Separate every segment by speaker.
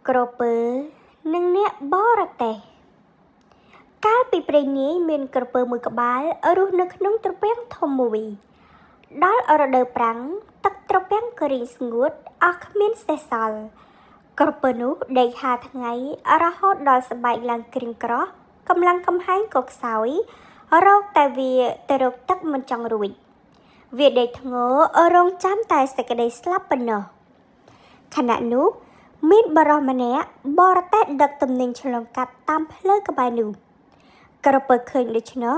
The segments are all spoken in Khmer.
Speaker 1: ក្រពើនិងអ្នកបរទេះកាលពីព្រេងនាយមានក្រពើមួយក្បាលរស់នៅក្នុងត្រពាំងធំមួយដល់រដូវប្រាំងទឹកត្រពាំងក៏រីងស្ងួតអស់គ្មានសេះសល់ក្រពើនោះដេកហាថ្ងៃរហូតដល់ស្បែកឡើងក្រៀមក្រោះកម្លាំងកំហែងក៏ខ្សោយរកតែវាទៅរកទឹកមិនចង់រួចវាដេកធ្ងររងចាំតែសេចក្តីស្លាប់ប៉ុណ្ណោះខណៈនោះមានបរិសម្នាក់បរទេះដឹកទំនិញឆ្លងកាត់តាមផ្លូវក្បែរនោះក្រពើឃើញដូច្នោះ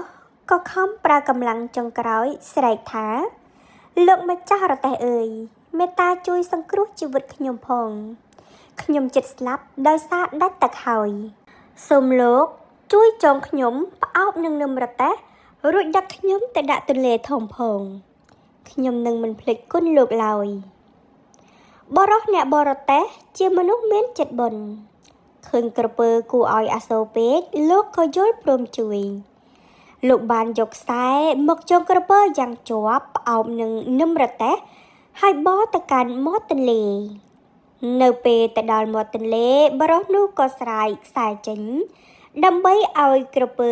Speaker 1: ក៏ខំប្រើកម្លាំងចុងក្រោយស្រែកថាលោកម្ចាស់រទេះអើយមេត្តាជួយសង្គ្រោះជីវិតខ្ញុំផងខ្ញុំជិតស្លាប់ដោយសារដាច់ទឹកហើយសូមលោកជួយចងខ្ញុំផ្អោបនឹងនឹមរទេះរួចដឹកខ្ញុំទៅដាក់ទន្លេធំផងខ្ញុំនឹងមិនភ្លេចគុណលោកឡើយបរិសអ្នកបរទេះជាមនុស្សមានចិត្តបុណ្យឃើញក្រពើគួរឲ្យអាសូរពេកលោកក៏យល់ព្រមជួយលោកបានយកខ្សែមកចងក្រពើយ៉ាងជាប់ផ្អោបនឹងនឹមរទេះហើយបរទៅកាន់មាត់ទន្លេនៅពេលទៅដល់មាត់ទន្លេបរិសនោះក៏ស្រាយខ្សែចេញដើម្បីឲ្យក្រពើ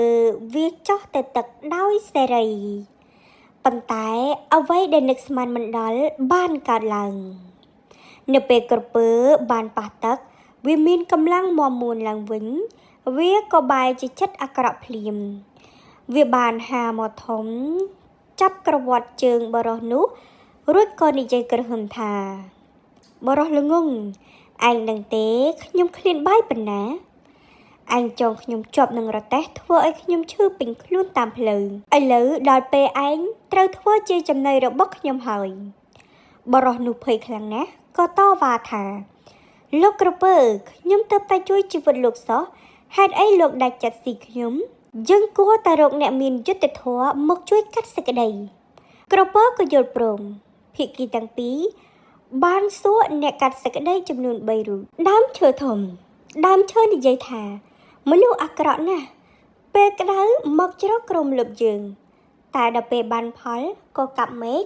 Speaker 1: វាចុះទៅទឹកដោយសេរីប៉ុន្តែអ្វីដែលនឹកស្មានមិនដល់បានកើតឡើងនៅពេលក្រពើបានប៉ះទឹកវាមានកម្លាំងមាំមួនឡើងវិញវាក៏បែរជាចិត្តអាក្រក់ភ្លាមវាបានហាមកធំចាប់ក្រវ៉ាត់ជើងបរិសនោះរួចក៏និយាយក្រហឹមថាបរិសល្ងងឯងដឹងទេខ្ញុំឃ្លានបាយប៉ុណ្ណាឯងចងខ្ញុំជាប់នឹងរទេះធ្វើឲ្យខ្ញុំឈឺពេញខ្លួនតាមផ្លូវឥឡូវដល់ពេលឯងត្រូវធ្វើជាចំណីរបស់ខ្ញុំហើយបរិសនោះភ័យខ្លាំងណាស់ក៏តវ៉ាថាលោកក្រពើខ្ញុំទៅតែជួយជីវិតលោកសោះហេតុអីលោកដាច់ចិត្តស៊ីខ្ញុំយើងគួរតែរកអ្នកមានយុត្តិធម៌មកជួយកាត់សេចក្តីក្រពើក៏យល់ព្រមភាគីទាំងពីរបានសួរអ្នកកាត់សេចក្តីចំនួន3រូបដើមឈើធំដើមឈើនិយាយថាមនុស្សអាក្រក់ណាស់ពេលក្តៅមកជ្រកក្រោមលបយើងតែដល់ពេលបានផលក៏កាប់មែក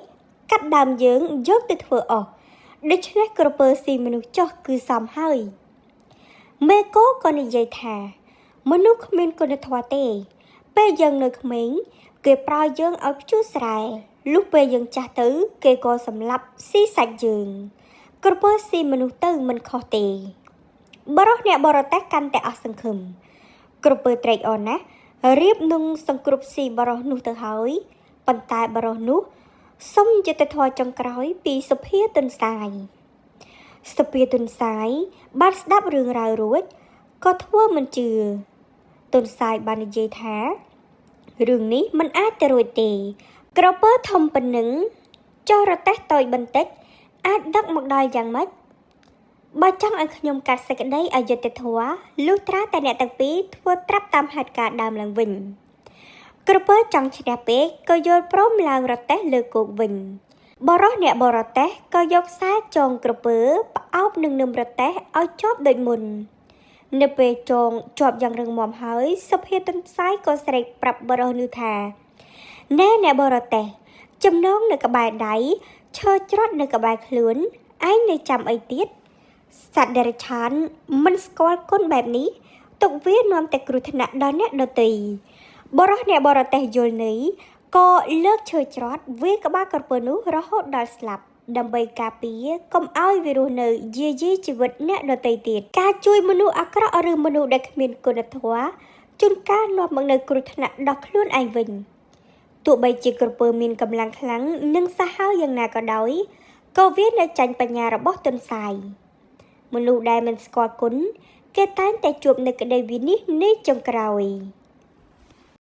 Speaker 1: កាត់ដើមយើងយកទៅធ្វើអស់ដូច្នេះក្រពើស៊ីមនុស្សចុះគឺសមហើយមេគោក៏និយាយថាមនុស្សគ្មានគុណធម៌ទេពេលយើងនៅក្មេងគេប្រើយើងឲ្យភ្ជួរស្រែលុះពេលយើងចាស់ទៅគេក៏សម្លាប់ស៊ីសាច់យើងក្រពើស៊ីមនុស្សទៅមិនខុសទេបរិសអ្នកបរទេះកាន់តែអស់សង្ឃឹមក្រពើត្រេកអរណាស់រៀបនឹងសង្គ្រប់ស៊ីបរិសនោះទៅហើយប៉ុន្តែបរិសនោះសុំយុត្តិធម៌ចុងក្រោយពីសុភាទុនសាយសុភាទុនសាយបានស្ដាប់រឿងរ៉ាវរួចក៏ធ្វើមិនជឿទុនសាយបាននិយាយថារឿងនេះមិនអាចទៅរួចទេក្រពើធំប៉ុណ្ណឹងចុះរទេះតូចបន្តិចអាចដឹកមកដល់យ៉ាងម៉េចបើចង់ឲ្យខ្ញុំកាត់សេចក្តីឲ្យយុត្តិធម៌លុះត្រាតែអ្នកទាំងពីរធ្វើត្រាប់តាមហេតុការណ៍ដើមឡើងវិញក្រពើចង់ឈ្នះពេកក៏យល់ព្រមឡើងរទេះលើគោកវិញបរិសអ្នកបរទេះក៏យកខ្សែចងក្រពើផ្អោបនឹងនឹមរទេះឲ្យជាប់ដូចមុននៅពេលចងជាប់យ៉ាងរឹងមាំហើយសុភាទុនសាយក៏ស្រែកប្រាប់បរិសនោះថាណែអ្នកបរទេះចំណងនៅក្បែរដៃឈើច្រត់នៅក្បែរខ្លួនឯងនៅចាំអីទៀតសត្វតិរច្ឆានមិនស្គាល់គុណបែបនេះទុកវានាំតែគ្រោះថ្នាក់ដល់អ្នកដទៃបរិសអ្នកបរទេះយល់ន័យក៏លើកឈើច្រត់វាយក្បាលក្រពើនោះរហូតដល់ស្លាប់ដើម្បីការពារកុំឲ្យវារស់នៅយាយីជីវិតអ្នកដទៃទៀតការជួយមនុស្សអាក្រក់ឬមនុស្សដែលគ្មានគុណធម៌ជួនកាលនាំមកនូវគ្រោះថ្នាក់ដល់ខ្លួនឯងវិញទោះបីជាក្រពើមានកម្លាំងខ្លាំងនិងសាហាវយ៉ាងណាក៏ដោយក៏វានៅចាញ់បញ្ញារបស់ទុនសាយមនុស្សដែលមិនស្គាល់គុណគេតែងតែជួបនៅក្តីវិនិច្ឆ័យនៃចុងក្រោយ។